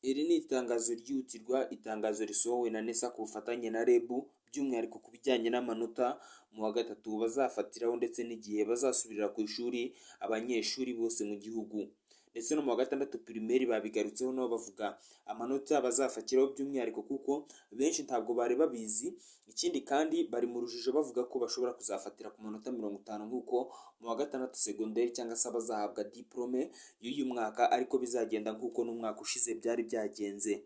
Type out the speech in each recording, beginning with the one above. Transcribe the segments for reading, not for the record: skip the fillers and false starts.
Iri ni itangazo ryihutirwa, itangazo risohowe na NESA ku bufatanye na REB, by'umwihariko ku bijyanye n'amanota mu wa gatatu bazafatiraho ndetse n'igihe bazasubirira ku ishuri abanyeshuri bose mu gihugu. Ndetse no mu wa gatandatu primaire babigarutseho, nabo bavuga amanota bazafatiraho by'umwihariko, kuko benshi ntabwo bari babizi. Ikindi kandi bari mu rujijo, bavuga ko bashobora kuzafatira ku manota 50 nk'uko mu wa gatandatu segonderi cyangwa se abazahabwa diplôme y'uyu mwaka ariko bizagenda nk'uko n'umwaka ushize byari byagenze.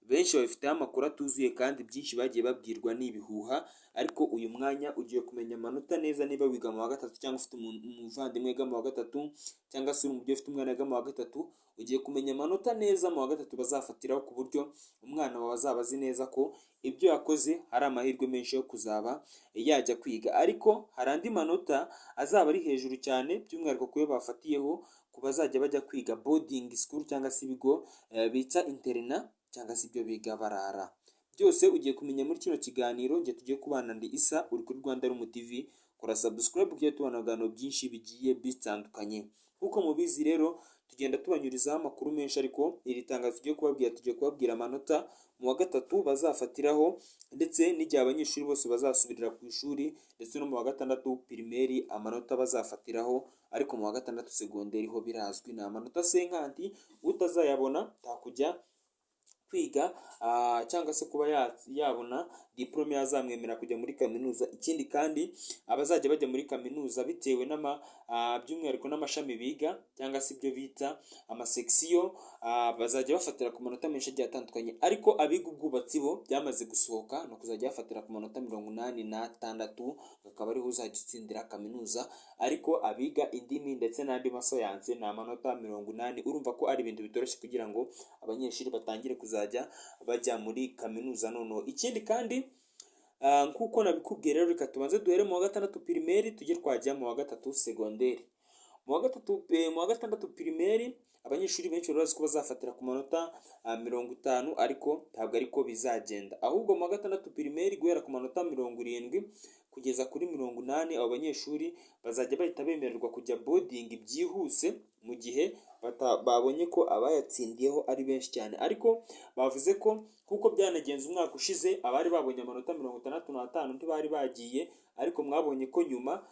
Benshi babifiteho amakuru atuzuye kandi byinshi bagiye babwirwa ni ibihuha, ariko uyu mwanya ugiye kumenya amanota neza niba wiga mu wa gatatu cyangwa ufite umuvandimwe wiga mu wa gatatu cyangwa se uri umubyeyi ufite umwana wiga mu wa gatatu, ugiye kumenya amanota neza mu wa gatatu bazafatiraho, ku buryo umwana wawe azaba azi neza ko ibyo yakoze hari amahirwe menshi yo kuzaba yajya kwiga. Ariko hari andi manota azaba ari hejuru cyane, by'umwihariko ku yo bafatiyeho ku bazajya bajya kwiga boarding school cyangwa se ibigo bita internat cyangwa se ibyo biga barara. Byose ugiye kumenya muri kino kiganiro. Njye tugiye kubana ndi Isa, uri kuri Rwanda Room TV. Kora subscribe kugira tubona ibiganiro byinshi bigiye bitandukanye. Nk'uko mubizi rero, tugenda tubanyurizaho amakuru menshi, ariko iri tangazo tugiye kubabwira, tugiye kubabwira amanota mu wa gatatu bazafatiraho ndetse n'igihe abanyeshuri bose bazasubirira ku ishuri, ndetse no mu wa gatandatu primaire amanota bazafatiraho. Ariko mu wa gatandatu segonderi ho birazwi, ni amanota 50. Utazayabona ntakujya kwiga cyangwa se kuba yabona diplôme yazamwemerera kujya muri kaminuza. Ikindi kandi abazajya bajya muri kaminuza, bitewe n'ama by'umwihariko n'amashami biga cyangwa se ibyo bita ama section, bazajya bafatira ku manota menshi agiye atandukanye. Ariko abiga ubwubatsi bo byamaze gusohoka, ni ukuzajya bafatira ku manota 86, akaba ariho uzajya utsindira kaminuza. Ariko abiga indimi ndetse n'andi masayansi ni amanota 80. Urumva ko ari ibintu bitoroshye kugira ngo abanyeshuri batangire kuzajya bajya muri kaminuza noneho. Ikindi kandi, nk'uko nabikubwiye rero, reka tubanze duhere mu wa gatandatu primaire, tujye twajya mu wa gatatu segonderi. Mu wa gatandatu primaire abanyeshuri benshi bari bazi ko bazafatira ku manota 50, ariko ntabwo ariko bizagenda. Ahubwo mu wa gatandatu primaire, guhera ku manota 70 kugeza kuri 80, abo banyeshuri bazajya bahita bemererwa kujya boarding byihuse, mu gihe babonye ko abayatsindiyeho ari benshi cyane. Ariko bavuze ko kuko byanagenze umwaka ushize, abari babonye amanota 65 ntibari bagiye, ariko mwabonye ko nyuma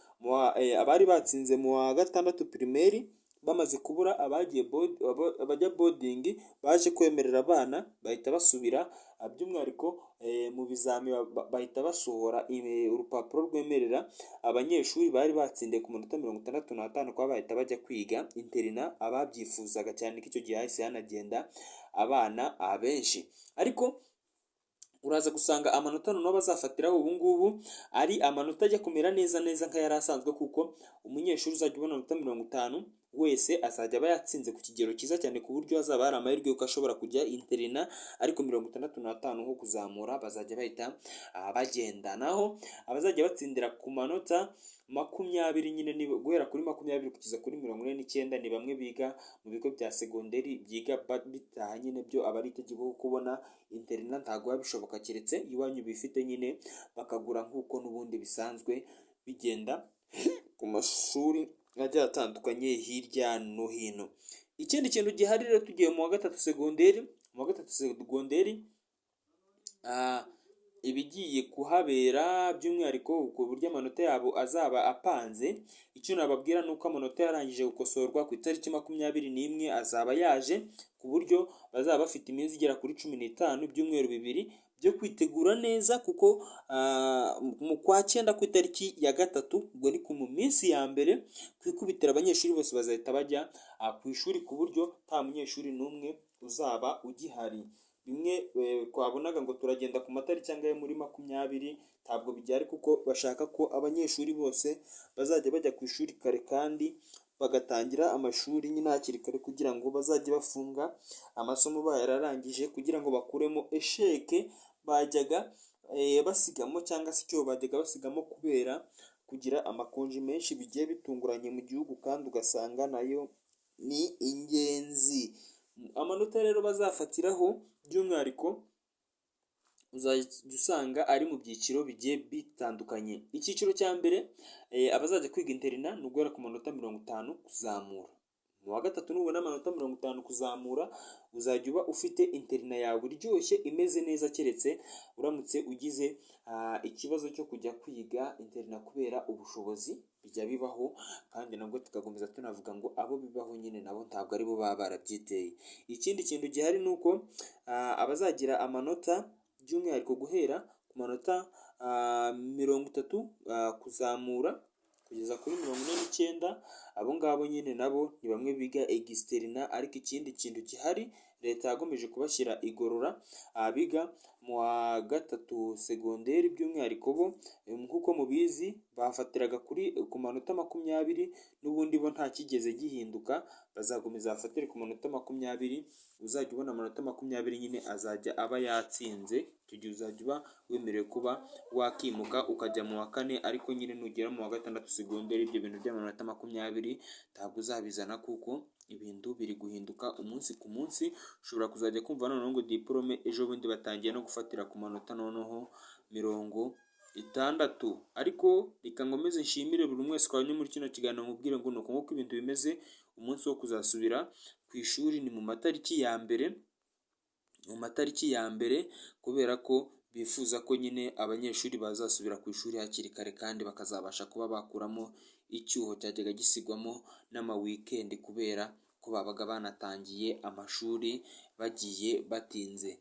abari batsinze mu wa gatandatu primaire bamaze kubura abagiye abajya boarding, baje kwemerera abana bahita basubira, by'umwihariko mu bizami bahita basohora urupapuro rwemerera abanyeshuri bari batsindiye ku manota 65 kuba bahita bajya kwiga internat, ababyifuzaga, cyane ko icyo gihe hahise hanagenda abana benshi. Ariko uraza gusanga amanota noneho bazafatiraho ubu ngubu ari amanota ajya kumera neza neza nk'ayari asanzwe, kuko umunyeshuri uzajya ubona amanota 50 wese azajya aba yatsinze ku kigero cyiza cyane, ku buryo hazaba hari amahirwe y'uko ashobora kujya internat. Ariko 65 nko kuzamura bazajya bahita bagenda. Naho abazajya batsindira ku manota 20 nyine, ni guhera kuri 20 kugeza kuri 49, ni bamwe biga mu bigo bya segonderi byiga bitaha nyine, byo aba ari itegeko kubona internat ntabwo biba bishoboka, keretse iwanyu bifite nyine bakagura nk'uko n'ubundi bisanzwe bigenda ku mashuri agiye atandukanye hirya no hino. Ikindi kintu gihari rero, tugiye mu wa gatatu segonderi, mu wa gatatu segonderi ibigiye kuhabera, by'umwihariko ku buryo amanota yabo azaba apanze, icyo nababwira ni uko amanota yarangije gukosorwa ku itariki 21, azaba yaje, ku buryo bazaba bafite iminsi igera kuri 15, ibyumweru 2 byo kwitegura neza, kuko mu kwa cyenda ku itariki ya 3, ubwo ni ku mu minsi ya mbere ku ikubitiro, abanyeshuri bose bazahita bajya ku ishuri, ku buryo nta munyeshuri n'umwe uzaba ugihari. Bimwe twabonaga ngo turagenda ku matariki angahe muri 20, ntabwo bigihari, kuko bashaka ko abanyeshuri bose bazajya bajya ku ishuri kare kandi bagatangira amashuri nyine hakiri kare, kugira ngo bazajye bafunga amasomo bayararangije, kugira ngo bakuremo échec bajyaga basigamo cyangwa se icyo bajyaga basigamo kubera kugira amakonji menshi bigiye bitunguranye mu gihugu, kandi ugasanga nayo ni ingenzi. Amanota rero bazafatiraho by'umwihariko uzajya usanga ari mu byiciro bigiye bitandukanye. Icyiciro cya mbere, abazajya kwiga internat ni uguhera ku manota 50 kuzamura. Mu wa gatatu nubona amanota 50 kuzamura, uzajya uba ufite internat yawe iryoshye, imeze neza, keretse uramutse ugize ikibazo cyo kujya kwiga internat kubera ubushobozi. Bijya bibaho, kandi nabwo tugakomeza tunavuga ngo abo bibaho nyine nabo ntabwo aribo baba barabyiteye. Ikindi kintu gihari ni uko abazagira amanota, by'umwihariko guhera ku manota 30 kuzamura kugeza kuri 49, abo ngabo nyine nabo ni bamwe biga externat. Ariko ikindi kintu gihari, leta yagomeje kubashyira igorora. Abiga mu wa gatatu segonderi by'umwihariko, bo nk'uko mubizi bafatiraga ku manota 20. N'ubundi bo nta kigeze gihinduka, bazakomeza bafatire ku manota 20. Uzajya ubona amanota 20 nyine azajya aba yatsinze. Icyo gihe uzajya uba wemerewe kuba wakimuka ukajya mu wa kane. Ariko nyine nugera mu wa gatandatu segonderi, ibyo bintu by'amanota 20 ntabwo uzabizana, kuko ibintu biri guhinduka umunsi ku munsi. Ushobora kuzajya kumva noneho ngo diporome ejo bundi batangiye no gufatira ku manota noneho 60. Ariko reka nkomeze nshimire buri umwe wese twabonye muri kino kiganiro, mubwire ngo ni uko nguko ibintu bimeze. Umunsi wo kuzasubira ku ishuri ni mu matariki ya mbere, mu matariki ya mbere, kubera ko bifuza ko nyine abanyeshuri bazasubira ku ishuri hakiri kare, kandi bakazabasha kuba bakuramo icyuho cyajyaga gisigwamo n'ama weekend, kubera ko babaga banatangiye amashuri bagiye batinze.